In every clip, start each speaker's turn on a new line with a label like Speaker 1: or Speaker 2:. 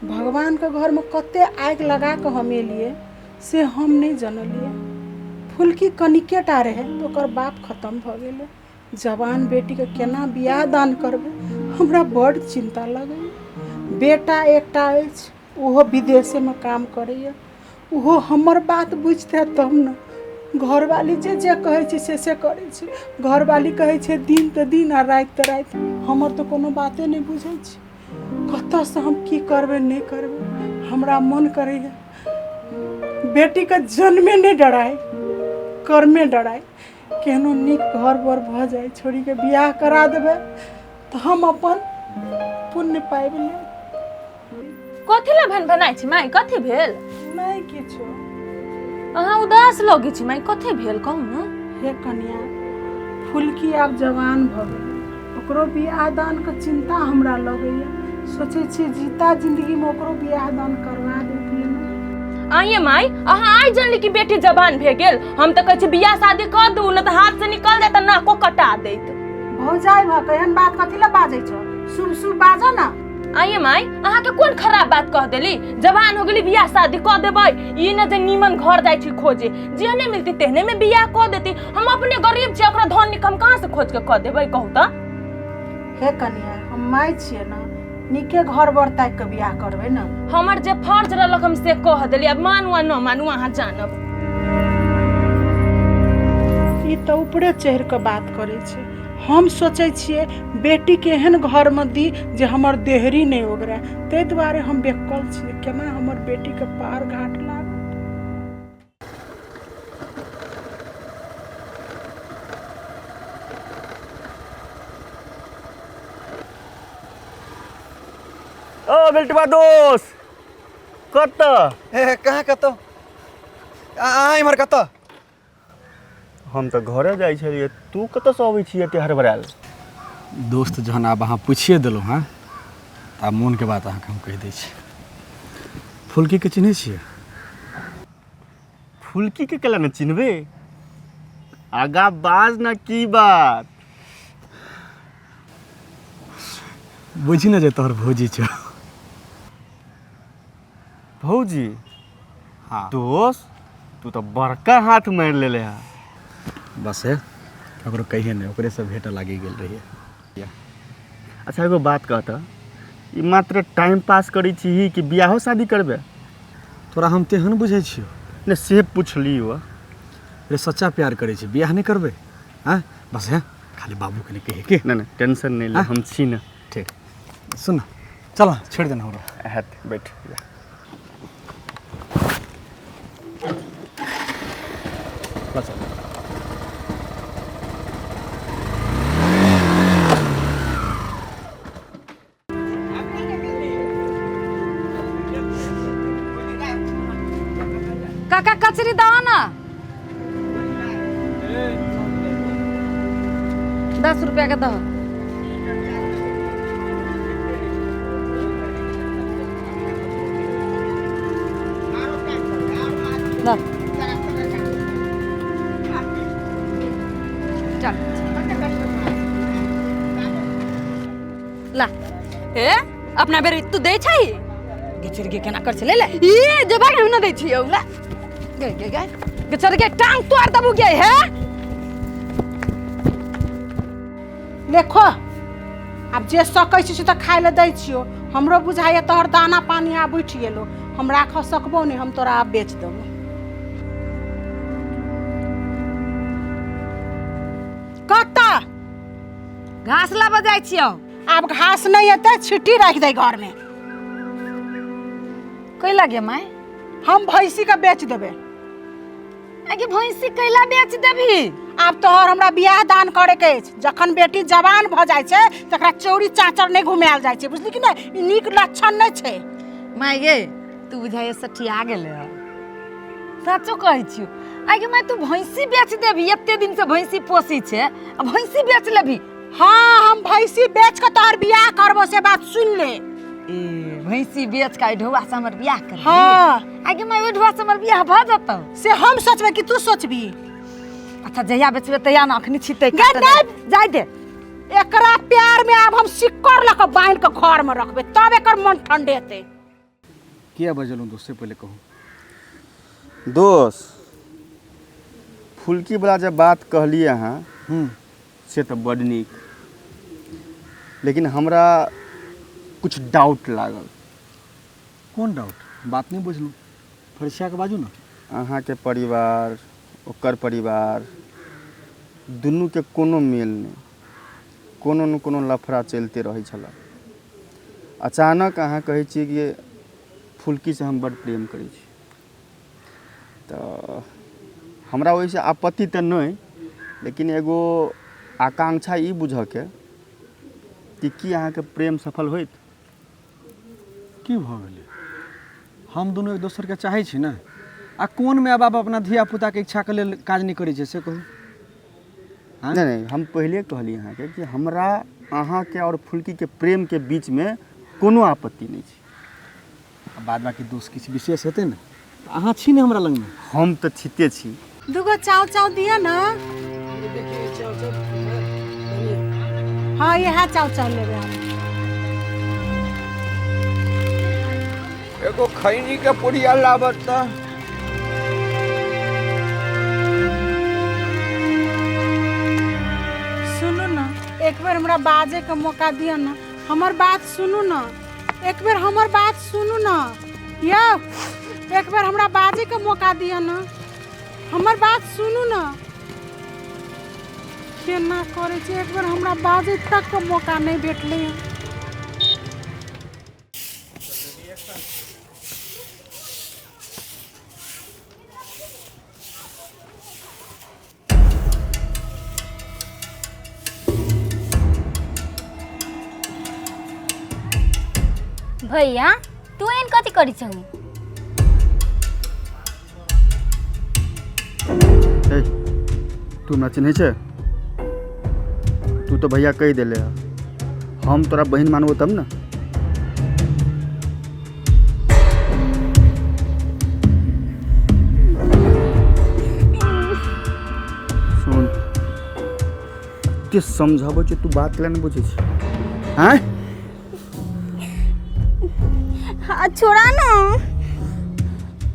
Speaker 1: भगवानके घरमे कते आगि लगा कऽ हम एलियै से हम नहि जनलियै। फुलकी कनिके टा रहै तऽ ओकर बाप खतम भऽ गेलै। जवान बेटीके केना बियाह दान करबै, हमरा बड्ड चिन्ता लगैए। बेटा एकटा अछि, ओहो विदेशेमे काम करैए। ओहो हमर बात बुझतै तब ने। घरवाली जे जे कहै छै से से करै छै। घरवाली कहै छै दिन तऽ दिन आ राति तऽ राति। हमर तऽ कोनो बाते नहि बुझै छै। कतऽसँ हम की करबै नहि करबै। हमरा मन करैए बेटीके जन्मे नहि डराय, कर्मे डराय। केहनो नीक घर बर भऽ जाय, छोड़ीके बियाह करा देबै तऽ हम अपन पुण्य पाबि लेब।
Speaker 2: कथी लए भनभनाइ छी माय, कथी भेल?
Speaker 1: नहि किछो।
Speaker 2: अहाँ उदास लगै छी माय, कथी भेल कहू ने?
Speaker 1: हे कनिया, फुलकी आब जवान भऽ गेलै, ओकरो बियाह दानके चिन्ता हमरा लगैए। सोचै छियै जीता जिंदगीमे ओकरो बियाह दान करवा दैतियै ने।
Speaker 2: आइए माय, अहाँ आइ जानली कि बेटी जवान भए गेल? हम तऽ कहै छी बियाह शादी कऽ दू, नहि तऽ हाथ से निकल जायत तऽ नाको कटा दैत।
Speaker 1: भौजाइ भऽ कऽ एहन बात कथी लए बाजै छौ? शुभ शुभ बाजऽ ने।
Speaker 2: आइए माय, अहाँके कोन खराब बात कह देली? जवान हो गेली, बियाह शादी कऽ देबै। ई न जे नीमन घर जाइ छी खोजे, जेहने मिलती तेहने में बियाह कऽ देती। हम अपने गरीब छी, ओकरा धन निक हम कहाँ से खोज के कऽ देबै कहू तऽ?
Speaker 1: हे कनिया, हम माय छियै ने, नीके घर बर ताकि कऽ बियाह करबै ने।
Speaker 2: हमर जे फर्ज रहलक हम से कह देली, आब मानू आ न मानू अहाँ जानब।
Speaker 1: ई तऽ ऊपरे चढ़ि कऽ बात करै छै। हम सोचै छियै बेटीके एहन घरमे दी जे हमर देहरी नहि ओगरए, ताहि दुआरे हम बेकल छियै केना हमर बेटीके पार घाट लागत।
Speaker 3: ओ बेल्टवा दोस्त, कतऽ?
Speaker 4: ए कहाँ कतऽ? अहाँ इम्हर कतऽ?
Speaker 3: हम तऽ घरे जाइ छलियै, तू कतऽसँ अबै छी एते हड़बड़ायल?
Speaker 5: दोस्त, जहन आब अहाँ पुछिए देलहुँ हँ तऽ आब मोनके बात अहाँके हम कहि दै छी। फुलकीके चिन्है छियै?
Speaker 3: फुलकीके केला ने चिन्हबै? आगा बाज ना, की बात?
Speaker 5: बुझी ने जे तोहर भौजी छौ।
Speaker 3: भौजी?
Speaker 5: हाँ।
Speaker 3: दोस्त, तू तऽ बड़का हाथ मारि लेले है।
Speaker 5: बस हे, ककरो कहिए नहि, ओकरे से भेटऽ लागि गेल रहियै।
Speaker 3: अच्छा एगो बात कहता, ई मात्र टाइम पास करै छी कि बियाहो शादी करबे?
Speaker 5: तोरा हम तेहन बुझै छियौ?
Speaker 3: ने से पुछलियो।
Speaker 5: रे सच्चा प्यार करै छी, बियाह नहि करबै? आँय बस हे, खाली बाबूके नहि कहिए के।
Speaker 3: नहि नहि, टेंशन नहि ले, हम छी ने।
Speaker 5: ठीक, सुन न, चल छोड़ि देना हमरा।
Speaker 3: हैत, बैठ जा।
Speaker 5: ल चल।
Speaker 6: काका कचरी दहो ना, 10 रुपया के दहो। ल चल ला। ए अपना बेर तू दै छै गे गे, केना कर छै ले ले। ई जे भाग हम न दै छियौ, ला गे गे गे गे गे, टांग तोड़ देबू गे। हे
Speaker 1: देखो, आब जे सकै छी से तऽ खाय लए दै छियौ। हमरो बुझाइए तोहर दाना पानी आब उठि गेलो, हम राखऽ सकबो नहि, हम तोरा आब बेच देबो। कतऽ
Speaker 6: घास लाबऽ जाइ छियौ?
Speaker 1: आब घास नहि एतै, छिट्टी राखि दे घरमे।
Speaker 6: कैला गे माय?
Speaker 1: हम भैंसी के बेच देबै।
Speaker 6: आगे भैंसी कैला बेच देबही?
Speaker 1: आब तोहर हमरा बियाह दान करे के अछि। जखन बेटी जवान भऽ जाइ छै तकरा चौरी चाचर नहि घुमायल जाइ छै, बुझली कि नहि? ई नीक लक्षण नहि छै।
Speaker 6: माय गे, तू बुझाइए सठिया गेलै हँ, सचो कहै छियौ। आगे माय, तू भैंसी बेच देबही? एते दिन से भैंसी पोसी छै आ भैंसी बेच लेबही?
Speaker 1: हाँ, हम भैंसी बेच के तोहर बियाह करबो, से बात सुन ले।
Speaker 6: ए भैंसी बेच के ढौआ से हमर बियाह कर?
Speaker 1: हाँ।
Speaker 6: आगे माय, ओहि ढौआ से हमर बियाह भऽ जेतौ?
Speaker 1: से हम सोचबै कि तू सोचबी?
Speaker 6: अच्छा, जहिया बेचबै तहिया ने, अखनी छितै
Speaker 1: गे, नहीं।
Speaker 6: जाय दे।
Speaker 1: एकरा प्यार में आब हम सिक्कर लऽ कऽ बान्हि कऽ घर में रखबै, तब एकर मन ठंडेतै।
Speaker 5: किया बजलहुँ दोस्त, से पहिले कहू।
Speaker 3: दोस्त, फुलकी वाला जे बात कहलियै अहाँ से तऽ बड्ड नीक, लेकिन हमरा कुछ डाउट लागल।
Speaker 5: कोन डाउट? बात नहि बुझलहुँ, फरिछिया के बाजू ने।
Speaker 3: अहाँके परिवार ओकर परिवार दुनूके कोनो मेल नहि, कोनो ने कोनो लफड़ा चलिते रहै छलए। अचानक अहाँ कहै छियै कि फुलकीसँ हम बड्ड प्रेम करै छी, तऽ हमरा ओहिसँ आपत्ति तऽ नहि, लेकिन एगो आकांक्षा ई बुझऽके कि की अहाँके प्रेम सफल होइत?
Speaker 5: की भऽ गेलै? हम दुनू एक दोसरके चाहै छी ने, आ कोन माय बाप अपना धिया पुताके इच्छाके लेल काज नहि करै छै, से कहू।
Speaker 3: हाँ? नहि नहि, हम पहिले कहली अहाँके कि हमरा अहाँके आओर फुलकीके प्रेमके बीचमे कोनो आपत्ति नहि छै।
Speaker 5: आ बाद बाकी दोस्त किछु विशेष हेतै ने, तऽ अहाँ छी ने हमरा लगमे।
Speaker 3: हम तऽ छिते छी।
Speaker 1: दूगो चाव चाव दिअ ने। हाँ, इएह चाव चाव लेबै हम।
Speaker 7: एगो खैनी के पुड़िया लाबत तऽ।
Speaker 1: सुनू ने, एक बेर हमरा बाजे के मौका दिअ ने, हमर बात सुनू ने, एक बेर हमर बात सुनू ने यौ, एक बेर हमरा बाजे के मौका दिअ ने, हमर बात सुनू ने। केना करै छै, एक बेर हमरा बाजै तक के मौका नहि भेटलै हँ।
Speaker 8: भैया तू एहन कथी करै छहु?
Speaker 3: ए, तू हमरा चिन्है छै? तू तऽ भैया कहि देले हँ, हम तोरा बहिन मानबो तब ने। सुन, एते समझाबै छियौ, तू बात लए नहि बुझै छी? आँय?
Speaker 8: हाथ छोड़ा ना।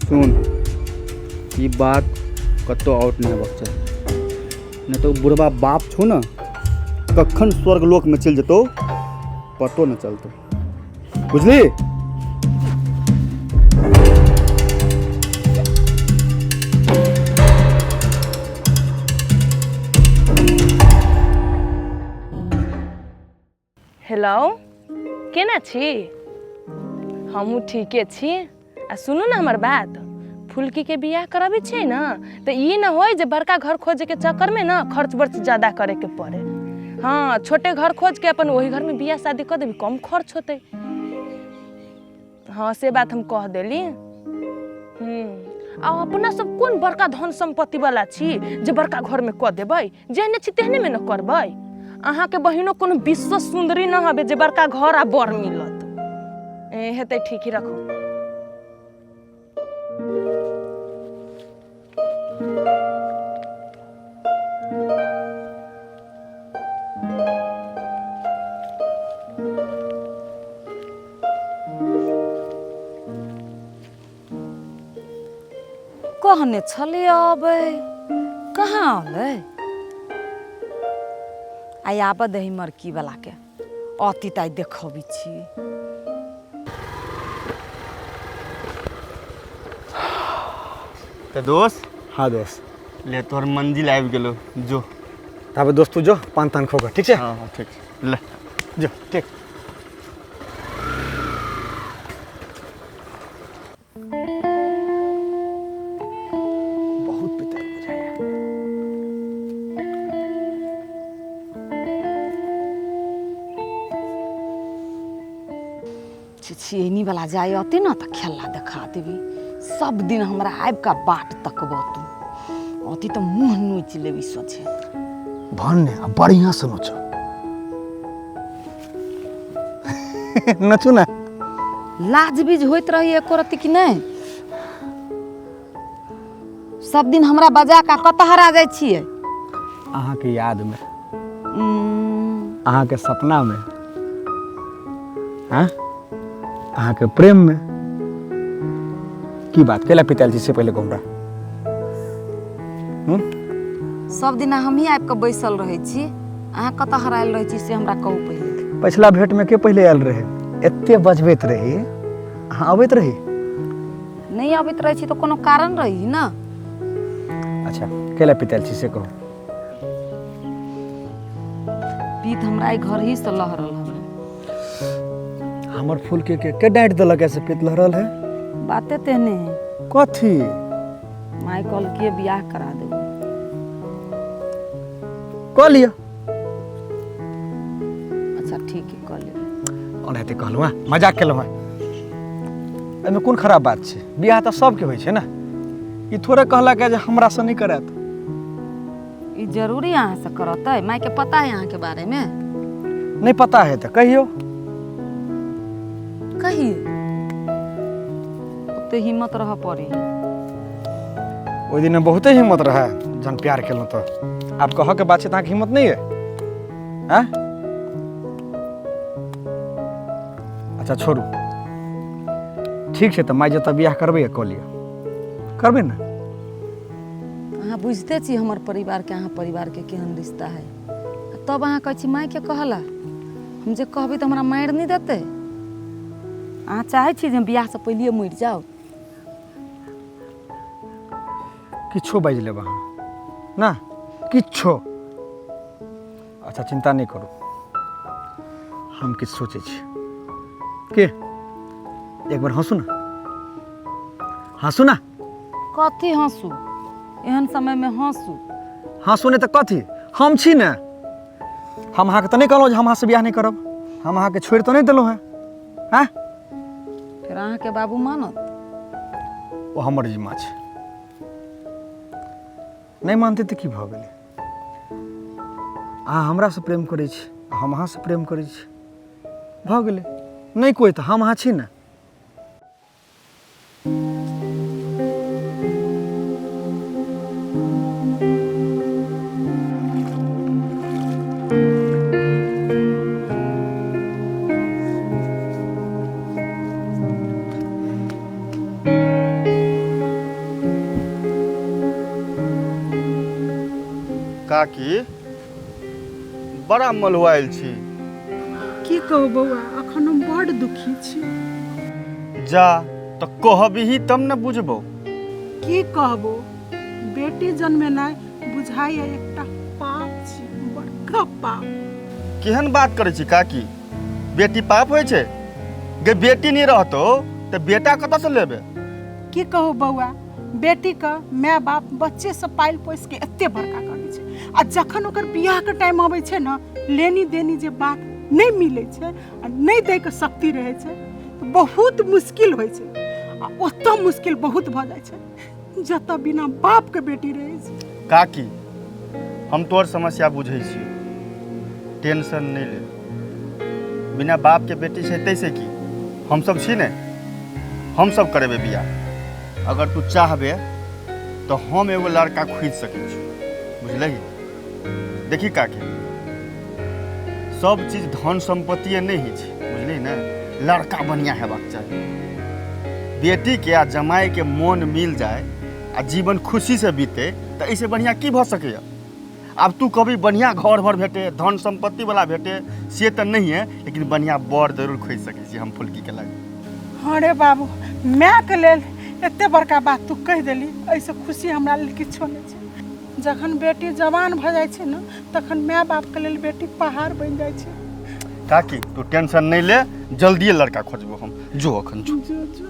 Speaker 3: सुन, ई बात कतौ आउट नहि हेबाक चाही, नहि तऽ ओ बुढ़बा बाप छौ ने, कखन स्वर्ग लोकमे चलि जेतौ पतो नहि चलतौ, बुझली?
Speaker 2: हेलो, केना छी? हमहूँ ठीके छी। आ सुनू ने हमर बात, फुलकीके बियाह करबै छियै ने, तऽ ई न होय जे बड़का घर खोजैके चक्करमे ने खर्च बर्च ज्यादा करैके पड़े। हँ, छोटे घर खोजके अपन ओही घरमे बियाह शादी कऽ देबै, कम खर्च होतै। हँ, से बात हम कह देली। आ अपना सब कोन बड़का धन सम्पत्ति वाला छी जे बड़का घरमे कऽ देबै? जेहने छी तेहनेमे ने करबै। अहाँके बहिनो कोनो विश्व सुन्दरी न हबे जे बड़का घर आ बर मिलत। ए हेतै, ठीक ही, रखू।
Speaker 6: कहने छलियै अबै, कहाँ अलै? आइ आबऽ दही मरकी वाला के, अति तऽ आइ देखबै छी।
Speaker 3: तऽ दोस्त।
Speaker 5: हाँ दोस्त।
Speaker 3: ले, तोहर मंजिल आबि गेलो, जो।
Speaker 5: ताबे दोस्त तू जो पान तान खो, ठीक छै?
Speaker 3: हाँ हाँ, ठीक छै, ले।
Speaker 5: जो, ठीक। बहुत पिताई बुझाइया।
Speaker 6: छिछियनी वाला जाय अती ने तऽ खेला देखा देबी। सब दिन हमरा आबि कऽ बाट तकबऽ तू, अती तऽ मुँह नोचि लेबी सोझे।
Speaker 5: भन्ने आ बढ़िया से नोचो, नचू ने।
Speaker 6: लाज बीज होइत रही एको रत्ती कि नहि? सब दिन हमरा बजा कऽ कतऽ हरा जाइ छियै?
Speaker 5: अहाँके यादमे। अहाँके सपनामे, हाँ, अहाँके प्रेममे। की बात कैला पितायल छी से पहिले कहू हमरा।
Speaker 6: सब दिना हमही आबि कऽ बैसल रहै छी, अहाँ कतऽ हरायल रहै छी से हमरा कहू पहिले।
Speaker 5: पछिला भेंटमे के पहिले आयल रहै? एते बजबैत रही, अहाँ अबैत रही?
Speaker 6: नहि अबैत रहै छी तऽ कोनो कारण रही ने।
Speaker 5: अच्छा, कैला पितायल छी से कहू।
Speaker 6: पीत हमरा एहि घर ही से लहरल हवे।
Speaker 5: हमर फूल के के डांटि देलक ऐसे पीत लहरल है?
Speaker 6: बाते तेहने है।
Speaker 5: कथी?
Speaker 6: माय कहलकै बियाह करा देबै।
Speaker 5: कऽ लिअ।
Speaker 6: अच्छा ठीक है, कऽ लेबै।
Speaker 5: ओनाहिते कहलहुँ हँ, मजाक केलहुँ हँ, एहिमे कोन खराब बात छै? बियाह तऽ सबके होइ छै ने, ई थोड़े कहलक जे हमरासँ नहि करायत।
Speaker 6: ई जरूरी अहाँ से करतै? माय के पता है अहाँ के बारे में?
Speaker 5: नहीं पता है तऽ कहियो।
Speaker 6: कहिए ओते हिम्मत रह पड़ी।
Speaker 5: ओहि दिन बहुते हिम्मत रहे जहन प्यार केलहुँ, तऽ आब कहऽ के बात छै तऽ अहाँके हिम्मत नहि है? आँय? अच्छा छोड़ू, ठीक छै, तऽ माय जतऽ बियाह करबै कऽ लिअ, करबै ने?
Speaker 6: अहाँ बुझिते छी हमर परिवारके अहाँ परिवारके केहन रिश्ता है, आ तब अहाँ कहै छी मायके कहला। हम जे कहबै तऽ हमरा मारि नहि देतै? अहाँ चाहै छी जे हम बियाहसँ पहिलिए मरि जाउ?
Speaker 5: किछो बाजि लेब अहाँ ना किछो। अच्छा चिंता नहि करू, हम किछु सोचै छी। के एक बार हँसू ना, हँसू ना।
Speaker 6: कथी हँसू? एहन समयमे हँसू?
Speaker 5: हँसू नहि तऽ कथी? हम छी ने, हम अहाँके तऽ नहि कहलहुँ जे हम अहाँसँ बियाह नहि करब, हम अहाँके छोड़ि तऽ नहि देलहुँ हेँ। आँय?
Speaker 6: फेर अहाँके बाबू मानत?
Speaker 5: ओ हमर जिम्मा छै, नहि मानतै तऽ की भऽ गेलै? अहाँ हमरासँ प्रेम करै छी, हम अहाँसँ प्रेम करै छी, भऽ गेलै। नहि कोइ तऽ हम अहाँ छी ने।
Speaker 3: काकी बड़ा मलुआयल छी।
Speaker 1: की कहू बौआ, अखन हम बड़ दुखी छी।
Speaker 3: जा तऽ कहबही तब ने बुझबौ।
Speaker 1: की कहबो, बेटी जन्मेनाइ बुझाइए एकटा पाप छी, बड़का पाप।
Speaker 3: केहन बात करै छी काकी, बेटी पाप होइ छै? गे बेटी नहि रहतौ तऽ बेटा कतऽसँ लेबै?
Speaker 1: की कहू बौआ, बेटीके माय बाप बच्चेसँ पालि पोसिके एते बड़का करै छै, आ जखन ओकर बियाहके टाइम अबै छै ने, लेनी देनी जे बात नहि मिलै छै आ नहि दैके शक्ति रहै छै तऽ बहुत मुश्किल होइ छै। आ ओतऽ मुश्किल बहुत भऽ जाइ छै जतऽ बिना बापके बेटी रहै छै।
Speaker 3: काकी हम तोहर समस्या बुझै छियौ, टेंशन नहि ले। बिना बापके बेटी छै तैसे की, हमसब छी ने, हमसब करेबै बियाह। अगर तू चाहबे तऽ हम एगो लड़का खोजि सकै छी, बुझलही? देखी काकी, सब चीज धन सम्पत्तिए नहि होइ छै, बुझलही ने? लड़का बढ़िआँ हेबाक चाही, बेटीके आ जमाइके मोन मिल जाय आ जीवन खुशीसँ बीते तऽ एहिसँ बढ़िआँ की भऽ सकैए? आब तू कभी बढ़िआँ घर भर भेटे, धन सम्पत्तिवला भेटे से तऽ नहिए, लेकिन बढ़िआँ बर जरूर खोजि सकै छी हम फुलकीके लग।
Speaker 1: हाँ रे बाबू, मायके लेल एते बड़का बात तू कहि देली, एहिसँ खुशी हमरा लेल किछो नहि छै। जखन बेटी जवान भऽ जाइ छै ने, तखन माय बापके लेल बेटी पहाड़ बनि जाइ छै।
Speaker 3: काकी तू टेंशन नहि ले, जल्दिए लड़का खोजबो हम। जो अखन जो।
Speaker 1: जो जो।